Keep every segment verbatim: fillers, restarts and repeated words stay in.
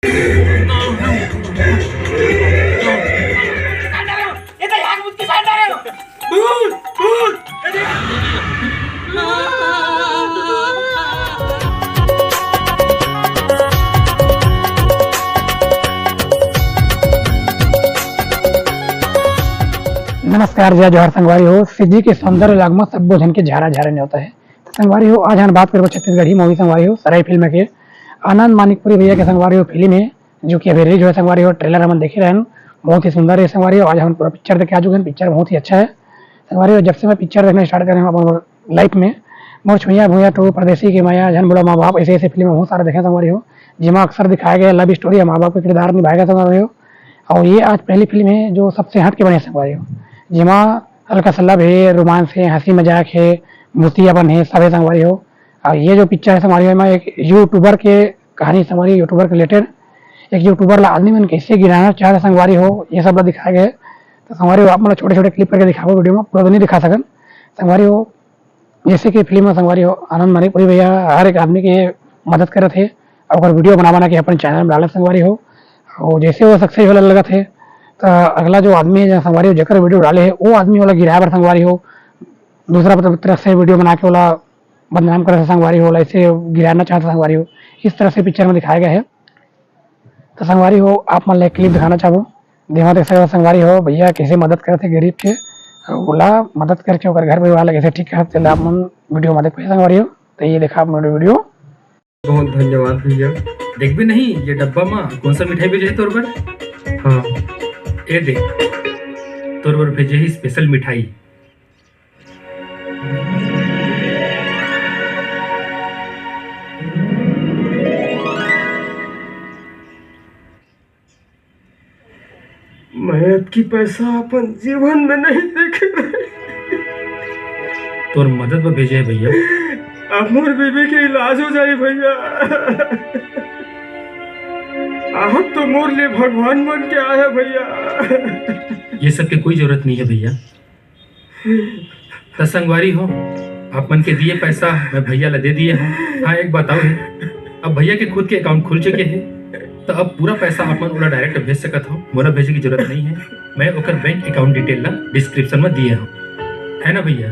नमस्कार, जय जोहार संगवारी हो। सिज्जी के सौंदर्य लाग म सब्बो झन के झारा झारा नेवता हे। त संगवारी हो, आज हम बात करबो छत्तीसगढ़ी मूवी संगवारी हो, सराई फिल्म के आनंद मानिकपुरी भैया के संगवारी हो फिल्म हे, जो कि अभी रिलीज होय संगवारी हो। ट्रेलर हमन देखे रहन, बहुत ही सुंदर हे संगवारी हो। आज हम पूरा पिक्चर देख के आ चुके हैं, पिक्चर बहुत ही अच्छा है संगवारी हो। जब से मैं पिक्चर देखना स्टार्ट करे हूँ अपन लाइफ में, मोर छुइया भुइया टू, परदेसी के माया, झन बोला माँ बाप, ऐसे ऐसे फिल्म बहुत सारे देखे संगवारी हो, जेमा अक्सर दिखाया गया लव स्टोरी या माँ बाप का किरदार निभाया गया संगवारी हो। और ये आज पहली फिल्म है जो सबसे हट के बने संगवारी हो, जेमा हल्का सा लव है, रोमांस है, हंसी मजाक है, भूतियापन है, सब है संगवारी हो। और ये जो पिक्चर है संगवारी हो, एमा एक यूट्यूबर के कहानी संगवारी, यूट्यूबर के रिलेटेड। एक यूट्यूबर ला आदमी मन कैसे गिराना चाहत हे संगवारी हो, ये सब ला दिखाया गया है। तो संगवारी हो, आप मन ला छोटे छोटे क्लिप करके दिखाबो वीडियो में, पूरा तो नहीं दिखा सकन संगवारी हो। जैसे कि फिल्म में संगवारी हो, आनंद मानिकपुरी भैया हर एक आदमी के मदद करत हे, अउ ओकर वीडियो बना बना के अपन चैनल में डालत संगवारी हो। और जैसे वो सक्सेस वाला लगत हे, तो अगला जो आदमी है संगवारी हो, जेकर वीडियो डाले हे, वो आदमी वाला गिराए बर संगवारी हो, दूसरा तरफ से वीडियो बना के वाला बदनाम करत हे संगवारी हो, ऐसे गिराना चाहत हे संगवारी हो। इस तरह से पिक्चर में दिखाया गया है। तो संगवारी हो, आप मन ला एक क्लिप दिखाना चाहबो, जेमा देख सकत हो संगवारी हो, भैया कैसे मदद करत हे गरीब के, अउ ओला मदद करके ओकर घर परिवार ला कैसे ठीक करत हे, आप मन वीडियो में देख पाए संगवारी हो। तो ये देखा आप मन वीडियो। बहुत धन्यवाद भैया। देखबे नहीं ये डब्बा मा कौन सा मिठाई भेजे हे तोर बर? हाँ, ये देख, तोर बर भेजे हे स्पेशल मिठाई। मैं अतकी पैसा अपन जीवन में नहीं देखे रहे। तोर मदद बर भेजे हे भैया। अब मोर बीबी के इलाज हो जाई भैया। आप तो मोर लिए भगवान बन के आए हे भैया। ये सब के कोई जरूरत नहीं है भैया। त संगवारी हो, आप मन के दिए पैसा मैं भैया ला दे दिए हूँ। हाँ, एक बात अउ है, अब भैया के खुद के अकाउंट खुल चुके हे, तो अब पूरा पैसा आप मन ओला डायरेक्ट भेज सकत हो, मोला भेजे की जरूरत नहीं है। मैं ओकर बैंक अकाउंट डिटेल ला डिस्क्रिप्शन में दिए हूँ, है ना भैया?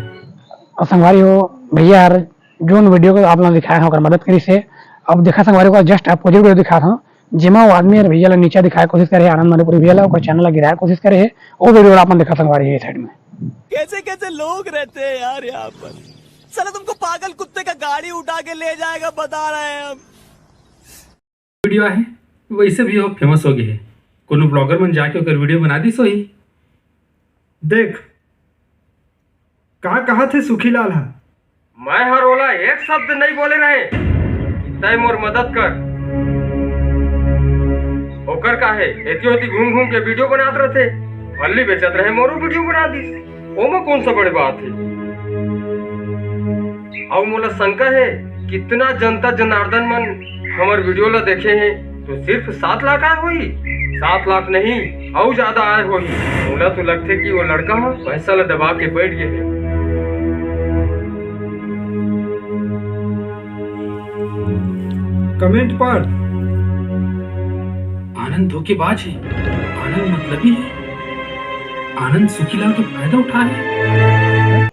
और संगवारी हो, भैया यार, जोन वीडियो को आप लोग दिखाए हो, ओकर मदद करी से। अब देखा संगवारी हो, जस्ट अपोजिट वीडियो दिखात हूँ, जेमा वो आदमी यार भैया ला नीचा दिखाए कोशिश करे हे, आनंद मानिकपुरी भैया ला, ओकर चैनल ला गिराए कोशिश करे हे, वो वीडियो ला आप मन देखा संगवारी हो, ये साइड में। कैसे कैसे लोग रहते हैं यार यहाँ पर। साला तुमको पागल कुत्ते का गाड़ी उठा के ले जाएगा, बता रहे हैं हम। वीडियो आहे, वैसे भी वो फेमस हो गए हे। कोनो ब्लॉगर मन जाके ओकर वीडियो बना दिस होही। देख, का कहा थे सुखीलाल हा? मैं हर ओला एक शब्द नहीं बोले रहे कि तय मोर मदद कर। ओकर का हे, एती ओती घूम घूम के वीडियो बनात रहथे, फल्ली बेचत रहे, मोरो वीडियो बना दिस, ओमा कौन सा बड़े बात हे? अउ मोला शंका हे, कितना जनता जनार्दन मन हमर वीडियो ला देखे हे, तो सिर्फ सात लाख आए होही? सात लाख नहीं, अउ ज्यादा आए होही। मोला तो लगथे कि वो लड़का ह पैसा ला दबा के बैठ गए हे। कमेंट पढ़। आनंद धोखेबाज हे, आनंद मतलबी हे, आनंद सुखीलाल के फायदा उठा हे।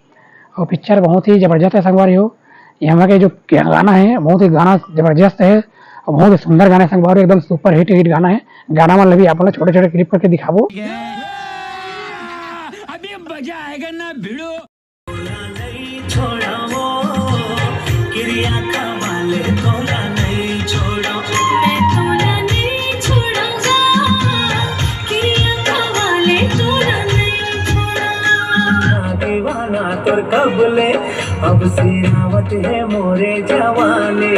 और पिक्चर बहुत ही जबरदस्त है संगवारी हो। यहाँ के जो गाना है, बहुत ही गाना जबरदस्त है और बहुत ही सुंदर गाना है संगवारी हो, एकदम सुपर हिट हिट गाना है। गाना मन ला भी आप लोग छोटे छोटे क्लिप करके दिखाबो। अभी मजा आएगा ना भिड़ो। दीवाना तोर कबले, अब सिरावत है मोरे जवानी।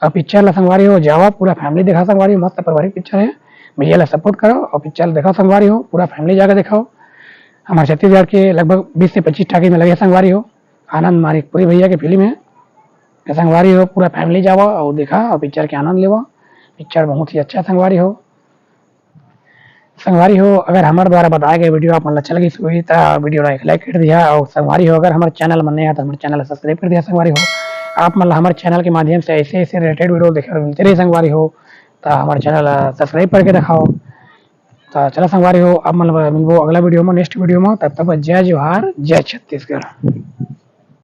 अब पिक्चर ला संगवारी हो जावा, पूरा फैमिली देखा संगवारी हो, मस्त पारिवारिक पिक्चर है। भैया ला सपोर्ट करो और पिक्चर देखा संगवारी हो, पूरा फैमिली जाके दिखाओ। हमारे छत्तीसगढ़ के लगभग बीस से पच्चीस टाकी में लगे संगवारी हो। आनंद मानिकपुरी भैया की फिल्म है संगवारी हो, पूरा फैमिली जावा और देखा और पिक्चर के आनंद लेवा। पिक्चर बहुत ही अच्छा संगवारी हो। संगवारी हो, अगर हमर द्वारा बताए गए video आप मन ला चल गई होही, त video ला एक like कर दिया, और संगवारी हो, अगर हमर channel में नया, तो हमर channel ला subscribe कर दिया। संगवारी हो, आप मन ला हमर channel के माध्यम से ऐसे ऐसे related video देखे बर मिलते रही। संगवारी हो, तो हमर channel ला subscribe करके दिखाओ। तो चला संगवारी हो, आप मन ला मिलबो अगला video में, next video में। तब तक जय जोहार, जय छत्तीसगढ़।